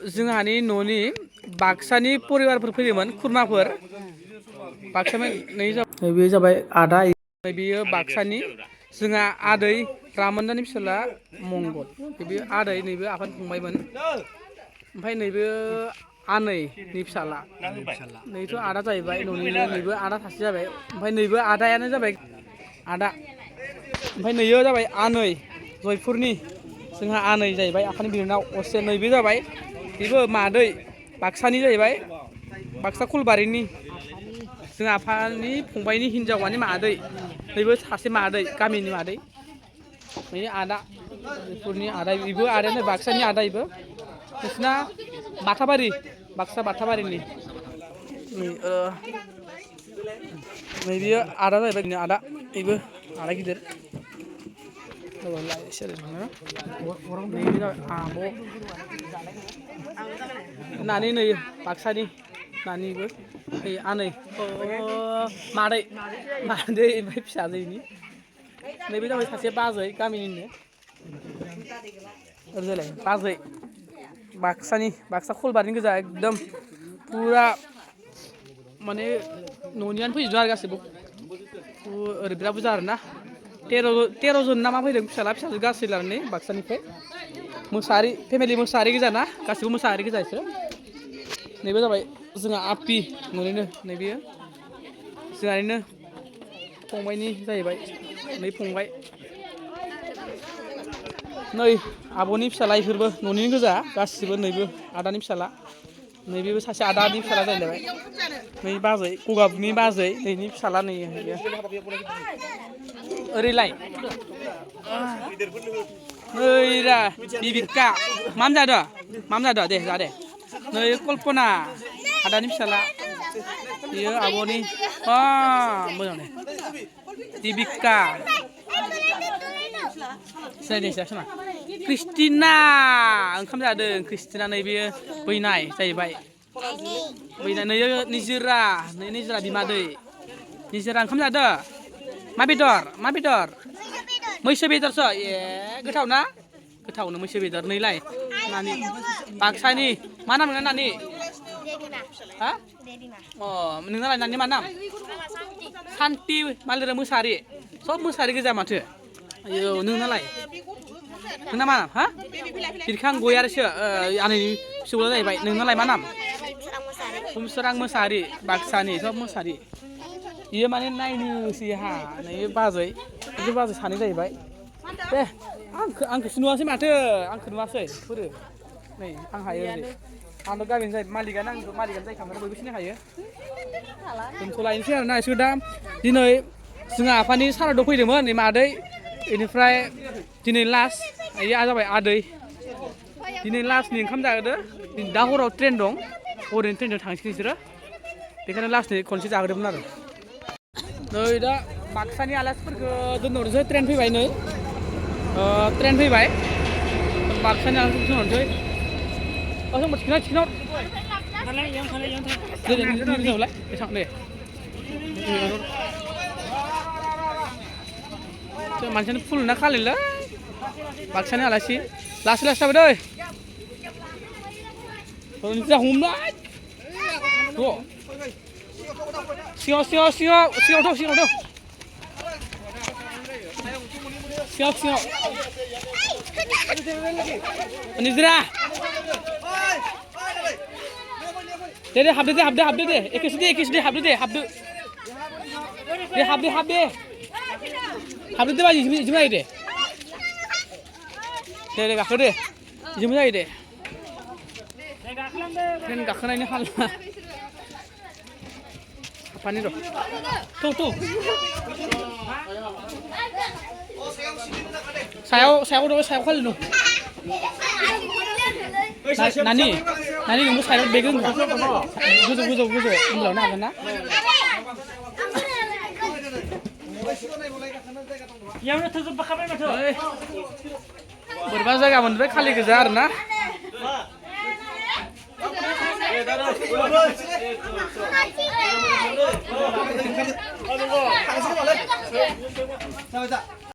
जोंहानि न'नि बाक्सानि परिबारफोर फैयोमोन खुरमाफोर बाक्सानि बे जाबाय आदा बेयो बाक्सानि जोंहा आदै रामोनदानि फिसाला मंगल बेयो आदै नैबे आफानि फंबायमोन ओमफ्राय नैबे आनैनि फिसाला नैथ' आदा जाहैबाय न'निनो नैबे आदा सासे जाबाय ओमफ्राय नैबे आदायानो जाबाय आदा ओमफ्राय नैयो जाबाय आनै जयपुरनि जोंहा आनै जाहैबाय आफानि बिनानाव असे नैबे जाबाय बेबो मादै बाक्सानि जाहैबाय बाक्सा कलबारिनि जोंहा आफानि फंबायनि हिनजाव माने मादै नैबो सासे मादै गामिनि मादै नै आदा जयपुरनि आदा बेबो आदायानो बाक्सानि आदा बेबो नोंसिना बाथाबारि बाक्सा बाथाबारिनि नै बेयो आदा जाहैबाय बिनो आदा बेबो आदा गिदिर आब' नानि नै बाक्सानि नानिबो नै आनै मादै मादै ओमफ्राय फिसाजोनि नैबे जाबाय सासे बाजै गामिनिनो ओरैजाय बाजै बाक्सानि बाक्सा कलबारिनि गोजा एकदम फुरा माने न'नियानो फैजोबदों आरो गासैबो ओरै बिराद बुरजा आरोना 13 जन ना मा फैदों फिसाला फिसाजो गासै लानानै बाक्सानिफ्राय मोसाहारि फेमिलि मोसाहारि गोजा ना गासिबो मोसाहारि गोजा बिसोर नैबे जाबाय जोंहा आप्पि न'निनो नैबेयो जोंहानिनो फंबायनि जाहैबाय नै फंबाय नै आब'नि फिसाला इफोरबो न'निनो गोजा गासिबो नैबो आदानि फिसाला नैबेबो सासे आदानि फिसाला जाहैबाय नै बाजै गगाबनि बाजै नैनि फिसाला नै ओरैलाय नैरा बिबिका माम जादो दे जा दे नै कल्पना आदानि फिसाला बियो आब'नि मोजां दे दिबिका सिनायदों क्रिस्टिना ओंखाम जादों क्रिस्टिना नैबे बैनाय जाहैबाय बैनाय नै निजिरा नै निजिरा बिमादै निजिरा ओंखाम जादो मा बेदर मैसो बेदरसो ए गोथाव ना गोथावनो मैसो बेदर नैलाय नानि बाक्सानि मा नाम नोंना नानि हा नोंनालाय नानि मा नाम सान्ति मालिरा मोसाहारि सब मोसाहारि गोजा माथो आयौ नोंनालाय नोंना मा नाम हा बिरखां गयारिसो आनैनि फिसौला जाहैबाय नोंनालाय मा नाम हमसोरां मोसाहारि बाक्सानि सब मोसाहारि बियो माने नायनोसै हा नै बाजै बिदि बाजै सानै जाहैबाय दे आंखौसो नुवासै माथो आंखौ नुवासै फोरो नै आं हायो आंथ' गामिनि जाहैबाय मालिकआनो जाहैखांबाय बयबो सिनायखायो दोनथ'लायनोसै आरोना इसोर दा दिनै जोंहा आफानि सारादु फैदोंमोन नै मादै बेनिफ्राय दिनै लास्ट इयो जाबाय आदै दिनै लास्टनि ओंखाम जाहोदो दा हराव ट्रेन दं हरैनो ट्रेनजों थांसिगोन बिसोरो बेखायनो लास्टनि खनसे जाहोदोंमोन आरो नै दा बाक्सानि आलासिफोरखौ दोनहरनोसै ट्रेन फैबाय नै ट्रेन फैबाय बाक्सानि आलासिफोरखौ दोनहरनोसै मानसियानो फुल ना खालिलै बाक्सानि आलासि लासै लासै जाबाय दै हमनाय सिङाव निजिरा दे हाबदो दे एखेसो दे हाबदो दे बाजि इजों जायो दे गाखो दे इजोंबो जायो दे ट्रेन गाखोनायनि हालमा आफानि र' थौ सायाव खालि दं नानि नोंबो सायाव बेग गोजौ उन्दुलांनो हागोन ना बोरैबा जायगा मोनबाय खालि गोजा आरोना 자,